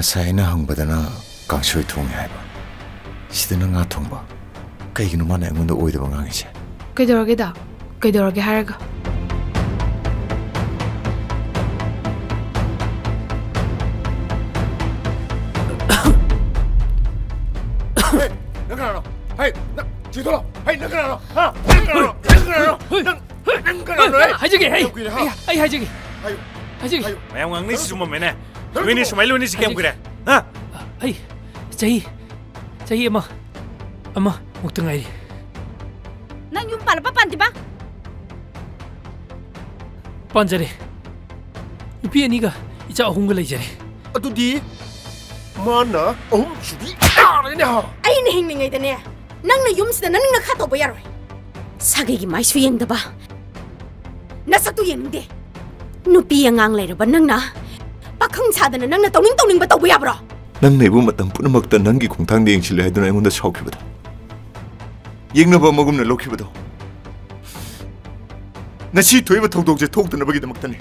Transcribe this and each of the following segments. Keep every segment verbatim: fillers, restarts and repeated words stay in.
ꯉꯁꯥꯏ ꯑꯩꯅ ꯍꯪꯕꯗꯅ ꯀꯥꯡꯁꯣꯏ ꯊꯣꯡꯉꯦ ꯍꯥꯏꯕ, ꯁꯤꯗꯅ ꯉꯥ ꯊꯣꯡꯕ꯫ ꯀꯩꯒꯤꯅꯣ ꯃꯥꯅ ꯑꯩꯉꯣꯟꯗ ꯑꯣꯏꯗꯕ ꯉꯥꯡꯉꯤꯁꯦ? ꯀꯩꯗꯧꯔꯒꯦꯗ? ꯀꯩꯗꯧꯔꯒꯦ ꯍꯥꯏꯔꯒ? ꯍꯦ, ꯅꯪ ꯀꯅꯥꯅꯣ? ꯍꯦ, ꯅꯪ, ꯆꯦꯟꯊꯣꯛꯑꯣ꯫ ꯍꯦ, ꯅꯪ ꯀꯅꯥꯅꯣ? ꯍꯥ? ꯅꯪ ꯀꯅꯥꯅꯣ? ꯅꯪ ꯀꯅꯥꯅꯣ? ꯅꯪ, ꯅꯪ ꯀꯅꯥꯅꯣ? ꯍꯦ? ꯍꯥꯏꯖꯒꯦ, ꯑꯩ, ꯀꯌꯥꯝ ꯀꯨꯏꯔꯦ, ꯍꯥ? ꯑꯩ, ꯑꯩ ꯍꯥꯏꯖꯒꯦ꯫ ꯍꯥꯏꯌꯨ꯫ ꯍꯥꯏꯖꯒꯦ꯫ ꯍꯥꯏꯌꯨ꯫ ꯃꯌꯥꯝ ꯉꯥꯡꯅꯩꯁꯤ ꯆꯨꯝꯃꯝꯃꯦꯅꯦ꯫ ꯅꯣꯏꯅꯤ ꯁꯨꯃꯥꯏꯅ ꯂꯣꯏꯅꯁꯤ ꯀꯌꯥꯝ ꯀꯨꯏꯔꯦ? ꯍꯥ? ꯑꯩ ꯆꯍꯤ, ꯆꯍꯤ ꯑꯃ, ꯑꯃ ꯃꯨꯛꯇ ꯉꯥꯏꯔꯤ꯫ ꯅꯪ ꯌꯨꯝ ꯄꯥꯜꯂꯕ ꯄꯥꯟꯗ꯭ꯔꯤꯕ? ꯄꯥꯟꯖꯔꯦ꯫ ꯅꯨꯄꯤ ꯑꯅꯤꯒ ꯏꯆꯥ ꯑꯍꯨꯝꯒ ꯂꯩꯖꯔꯦ꯫ ꯑꯗꯨꯗꯤ ꯃꯥꯅ ꯑꯍꯨꯝꯁꯨꯕꯤ ꯇꯥꯔꯦꯅꯦ ꯍꯥ? ꯑꯩꯅ ꯍꯤꯡꯂꯤꯉꯩꯗꯅꯦ, ꯅꯪꯅ ꯌꯨꯝꯁꯤꯗ ꯅꯅꯤꯡ ꯅꯈꯥ ꯇꯧꯕ ꯌꯥꯔꯣꯏ꯫ ꯁꯥꯒꯩꯒꯤ ꯃꯥꯏꯁꯨ ꯌꯦꯡꯗꯕ, ꯅꯁꯛꯇꯨ ꯌꯦꯡꯅꯤꯡꯗꯦ꯫ ꯅꯨꯄꯤ ꯑꯉꯥꯡ ꯂꯩꯔꯕ ꯅꯪꯅ ꯄꯥꯈꯪ ꯁꯥꯗꯅ ꯅꯪꯅ ꯇꯧꯅꯤꯡ ꯇꯧꯅꯤꯡꯕ ꯇꯧꯕ ꯌꯥꯕ꯭ꯔꯣ? ꯅꯪꯅ ꯑꯩꯕꯨ ꯃꯇꯝ ꯄꯨꯝꯅꯃꯛꯇ ꯅꯪꯒꯤ ꯈꯣꯡꯊꯥꯡꯗ ꯌꯦꯡꯁꯤꯜꯂꯦ ꯍꯥꯏꯗꯨꯅ ꯑꯩꯉꯣꯟꯗ ꯁꯥꯎꯈꯤꯕꯗꯣ, ꯌꯦꯡꯅꯕ ꯑꯃꯒꯨꯝꯅ ꯂꯧꯈꯤꯕꯗꯣ, ꯉꯁꯤ ꯊꯣꯛꯏꯕ ꯊꯧꯗꯣꯛꯁꯦ ꯊꯣꯛꯇꯅꯕꯒꯤꯗꯃꯛꯇꯅꯤ꯫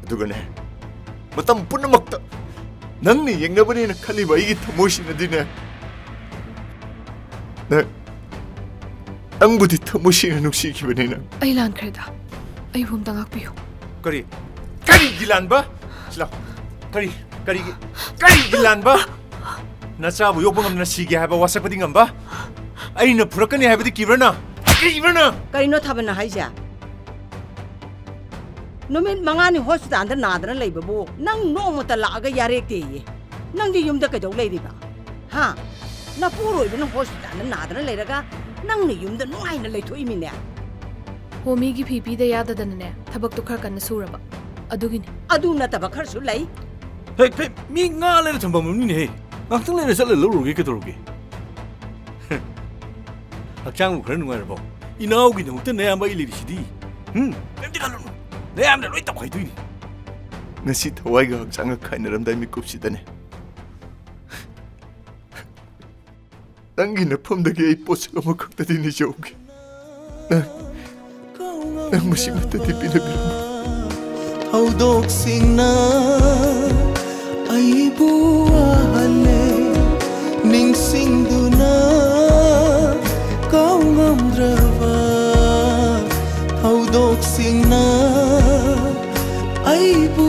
ꯑꯗꯨꯒꯅꯦ, ꯃꯇꯝ ꯄꯨꯝꯅꯃꯛꯇ ꯅꯪꯅ ꯌꯦꯡꯅꯕꯅꯦꯅ ꯈꯜꯂꯤꯕ ꯑꯩꯒꯤ ꯊꯃꯣꯏꯁꯤꯅꯗꯤꯅꯦ, ꯅꯪ, ꯅꯪꯕꯨꯗꯤ ꯊꯃꯣꯏ ꯁꯦꯡꯅ ꯅꯨꯡꯁꯤꯈꯤꯕꯅꯦ ꯅꯪ꯫ ꯑꯩ ꯂꯥꯟꯈ꯭ꯔꯦꯗ꯫ ꯑꯩꯕꯨ ꯑꯝꯇ ꯉꯥꯛꯄꯤꯌꯨ꯫ ꯀꯔꯤ? ꯀꯔꯤꯒꯤ ꯂꯥꯟꯕ? ꯁꯤ ꯂꯥꯎ꯫ ꯀꯔꯤ? ꯀꯔꯤꯒꯤ? ꯀꯔꯤꯒꯤ ꯂꯥꯟꯕ? ꯅꯆꯥꯕꯨ ꯌꯣꯛꯄ ꯉꯝꯗꯅ ꯁꯤꯒꯦ ꯍꯥꯏꯕ ꯋꯥꯁꯛꯄꯗꯤ ꯉꯝꯕ? ꯑꯩꯅ ꯐꯨꯔꯛꯀꯅꯤ ꯍꯥꯏꯕꯗꯤ ꯀꯤꯕ꯭ꯔꯥ ꯅꯪ? ꯀꯤꯕ꯭ꯔꯥ ꯅꯪ? ꯀꯔꯤꯅꯣ ꯊꯥꯕꯜꯅ ꯍꯥꯏꯁꯦ? ꯅꯨꯃꯤꯠ ꯃꯉꯥꯅꯤ ꯍꯣꯁꯄꯤꯇꯥꯜꯗ ꯅꯥꯗꯅ ꯂꯩꯕꯕꯨ ꯅꯪ ꯅꯣꯡꯃꯇ ꯂꯥꯛꯑꯒ ꯌꯥꯔꯦꯛꯇꯦꯌꯦ꯫ ꯅꯪꯗꯤ ꯌꯨꯝꯗ ꯀꯩꯗꯧ ꯂꯩꯔꯤꯕ? ꯍꯥ? ꯅꯄꯨꯔꯣꯏꯕꯅ ꯍꯣꯁꯄꯤꯇꯥꯜꯗ ꯅꯥꯗꯅ ꯂꯩꯔꯒ ꯅꯪꯅ ꯌꯨꯝꯗ ꯅꯨꯡꯉꯥꯏꯅ ꯂꯩꯊꯣꯛꯏꯃꯤꯅꯦ꯫ ꯍꯣꯃꯤꯒꯤ ꯐꯤ ꯄꯤꯗ ꯌꯥꯗꯗꯅꯅꯦ, ꯊꯕꯛꯇꯣ ꯈꯔ ꯀꯟꯅ ꯁꯨꯔꯕ꯫ ꯑꯗꯨꯒꯤꯅꯤ꯫ ꯑꯗꯨ ꯅꯠꯇꯕ ꯈꯔꯁꯨ ꯂꯩ꯫ ꯍꯦ, ꯐꯦ, ꯃꯤ ꯉꯥ ꯂꯩꯔ ꯊꯝꯐꯝ ꯑꯃꯅꯤꯅꯦꯍꯦ꯫ ꯉꯥꯛꯇꯪ ꯂꯩꯔ ꯆꯠꯂ ꯂꯧꯔꯨꯔꯒꯦ ꯀꯩꯗꯧꯔꯒꯦ? ꯍꯛꯆꯥꯡꯕꯨ ꯈꯔ ꯅꯨꯡꯉꯥꯏꯔꯕꯣ? ꯏꯅꯥꯎꯒꯤꯗꯃꯛꯇ ꯅꯌꯥꯝꯕ ꯑꯩ ꯂꯩꯔꯤꯁꯤꯗꯤ꯫ ꯍꯨꯝ? ꯀꯩꯝꯇ ꯈꯜꯂꯨꯅꯨ꯫ ꯅꯌꯥꯝꯕꯅ ꯂꯣꯏ ꯇꯧꯈꯥꯏꯗꯣꯏꯅꯤ꯫ ꯉꯁꯤ ꯊꯋꯥꯏꯒ ꯍꯛꯆꯥꯡꯒ ꯈꯥꯏꯅꯔꯝꯗꯥꯏ ꯃꯤꯀꯨꯞꯁꯤꯗꯅꯦ, ꯅꯪꯒꯤ ꯅꯐꯝꯗꯒꯤ ꯑꯩ ꯄꯣꯠꯁꯛ ꯑꯃꯈꯛꯇꯗꯤ ꯅꯤꯖꯍꯧꯒꯦ꯫ ꯅꯪ, ꯅꯪ ꯃꯁꯤꯃꯛꯇꯗꯤ ꯄꯤꯅꯕꯤꯔꯝꯃꯨ꯫ ꯊꯧꯗꯣꯛꯁꯤꯡꯅ ꯑꯩꯕꯨ ꯋꯥꯍꯜꯂꯦ, ꯅꯤꯡꯁꯤꯡꯗꯨꯅ ꯀꯥꯎ ꯉꯝꯗ꯭ꯔꯕ ꯊꯧꯗꯣꯛꯁꯤꯡꯅ ꯑꯩꯕꯨ